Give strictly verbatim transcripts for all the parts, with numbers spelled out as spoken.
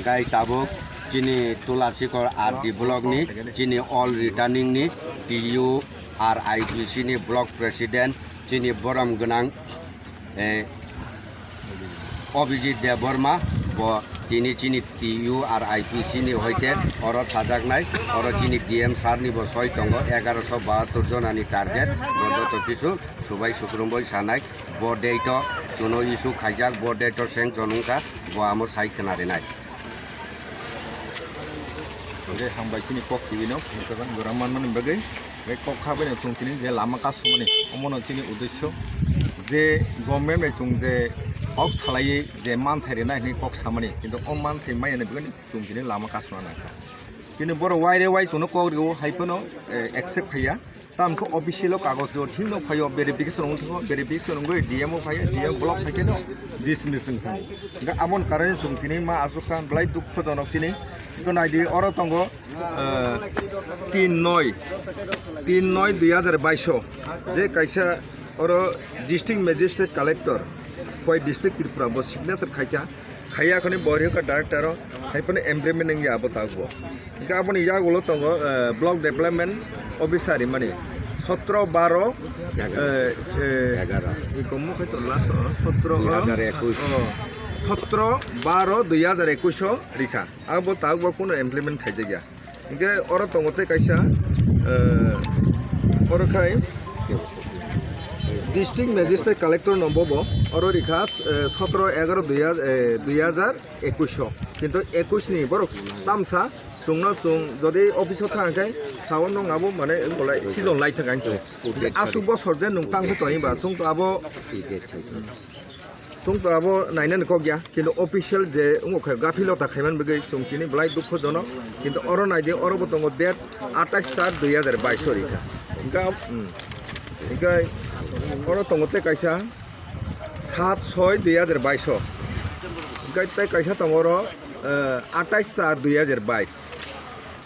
Tai tabuk chini Tulasikor R D block ni chini all returning ni T U R I P C ni block president chini borom gwnang, eh, Abhijit Debbarma, bo tini chini T U R I P C ni hoite oro sajaknai, oro chini D M sir ni bo soi tongo, egaroso bahattor jona ni target, bo joto kisu subai sukrumbai sanai, bo date o kuno issue khaijak, bo date o sanction wngkha, bo amo sai khwna rinai. Hwnkhe hambai chini kok twi no, hwnkhe jang jora manmani bagwi. Hwnkhe kok kha bai no chwng tini je lama kasumani, omono chini uddesyo je government bai chwng je kok salaiwi je manthai rina hinwi kok samani, kintu o manthai maya ni bagwi chwng tini lama kasuna nangkha. Kintu borok waire wai chwngno kok rio, hai phano, eh, accept khaiya. Tamo khe official o kagoj rio, thik no phaio, verification wng thango, verification wngwi D M o phaio, D M block phaikhe no dismiss wng thango. Hwnkhe aboni karone chwng tini ma achukha, belai dukhojonok chini. Hwnkhe naidi, oro tongo, eh, tin noi, tin noi dui hajar baish o je kaisa oro district magistrate collector, Khowai district Tripura, bo signature khaikha. Haiya khani bo rikha director o, hai phano implement wngya abo tabuk bo. Hwnkhe aboni yagulo tongo, eh, block development officer rimani sotro baro, eh, eh, Egaroh. Iko mukhe to last o sotro o, Dui hajar ekush. O, sotro baro dui hajar ekush o rikha. Abo tabuk bo kuno implement khaijakya. Hingke oro tongo tei kaisa, eh, oro khai district magistrate collector no bobo oro rikha, eh, sotro egaroh dui hajar, eh, dui hajar ekush o. Kintu ekush ni borok tamsa chwngno chwng jodi office o thang khe sao nwng abo mane bolai season lai thang ang chwng. Aswk bosor je nwng tang khe toni ba chwng to abo Chwng to abo nainani kok ya, kintu official je wngkha gaphilota khaiman bagwi chwng tini belai dukhojonok, kintu oro naidi, oro bo tongo date atais char dui hajar bais o rikha. Hingkha, hmm. Hingkhe oro tongo tei kaisa sat soi dui hajar bais o. Hingkhe tei kaisa tongo oro, eh, atais char dui hajar bais.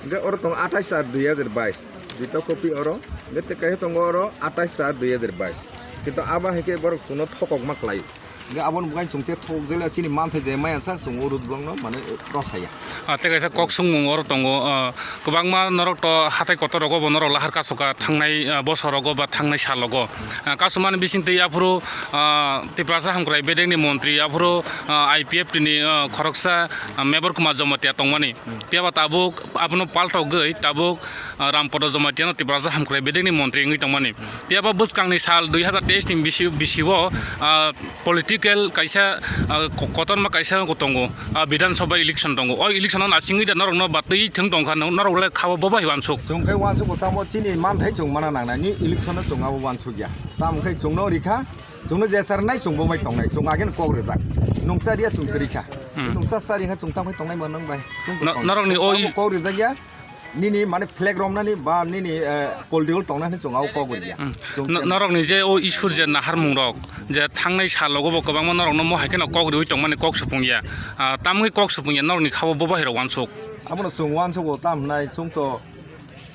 Hingkhe oro tongo atais char dui hajar bais. Duita copy oro. Hingkhe tei kaisa tongo oro atais char dui hajar bais. Kintu abo hai khe borok chwngno thokokma klai. Hingke aboni bukhai chwng te thok jele chini manthai je maya sa chwng o rut bolong no mane rw saya. Ah, tei kaisa kok swngmung oro tongo, ah, kwbangma norok to hatai kotor rogo bo norok lahar kasoka thangnai, ah, bosor rogo ba thangnai sal rogo. Ah, kasumani bising twi aphuru, ah, Tiprasa hamkrai bedekni montri aphuru, ah, I P F T ni, ah, khoroksa, ah, Mebor Kumar Jamatia tongmani. Phiya ba tabuk abono paltogwi tabuk, ah, Rampodo Jamatia no Tiprasa hamkrai bedekni montri wngwi tongmani. Phiya ba bwskangni sal dui hazar teis ni bisi, bisi o, ah, political kaisa, ah, ko-, kotorma kaisa tongo, ah, Bidhan Sabha election tongo. O election o nasingwi da norok no ba twi thwng tongkha, no-, norok le khabo bobo hai uansuk. Chwng khe uansuk bo tamo chini manthai chwng mana nangnai ni election o chwng abo uansuk ya. Tamo khe chwng no rikha, chwng no je sarnai chwng bo bai tongnai, chwng again kok rijak. Nungcha riya chwng kwrwi kha. Hmm. Nungsa sari kha chwng tamo tongnai ma nang bai. Chwng to No-, tong-, norok ni o tamo i- kok rijak ya. Nini mane flag romnani ba nini, eh, political tongna hinwi chwng abo kok rwya. Hmm. Chwng No-, khe norokni je o isur je naharmung rok je thangnai sal logo bo kwbangma norokno mo hai kheno kok riwi tongmani kok supung ya. Ah, tamwi kok supung ya norokni khabo bo bahai rok uansuk. Abono chwng uansugo tam hinai chwng to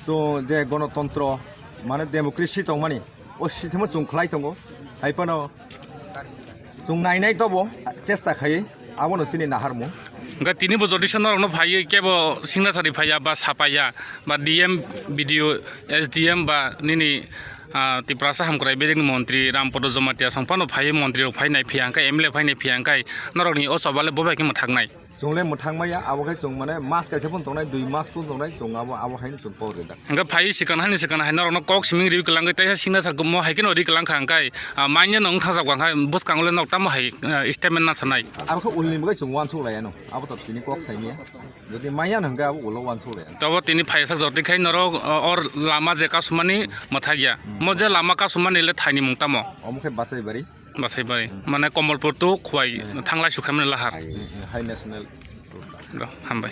chwng je gonotontro mane democracy tongmani. O system o chwng khlai tongo, hai phano chwng nainai tobo chesta khai, abono chini naharmung. Hwnkhe tini bo jodi se norokno phaiwi kebo signature phaiya ba sapaiya ba D M, B D O, S D M ba nini, ah, Tiprasa hamkrai bedekni montri Rampodo Jamatia song phano phaiwi montri rok phainai phiya hwnkhe M L A phainai phiya hwnkhe norokni o choba le bo bai khe mwthaknai. Chwng le mwthang maya, abo khe chwng mane mas kaisa phano tongnai, dui mas phano tongnai, chwng abo, abo haino chwng kok rijak. Hwnkhe phai swkang hani swkang hai norokno kok siming riwi kwlangwi teisa signature mo hai kheno ri kwlang kha hwnkhe, ah, manya no wngthajak kha hwnkhe bwskango le nok tamo hai, ah, statement na sanai. Abo khe ulni bagwi chwng uansuk lai ano, abo to tini kok sai maya. Jodi manya no hwnkhe abo ulo uansuk lai ano. Tobo tini phaisak jotwi khai norok, ah, or lama je kasumani mwthakya. Hmm. Mo je lama kasumani le thaini mung tamo? Omo khe Basaibari. Basaibari. Hmm. Mane Komolpur to Khowai Hmm. thanglai sukhaimani lahar. Hmm, hmm, high national road. Do, hambai.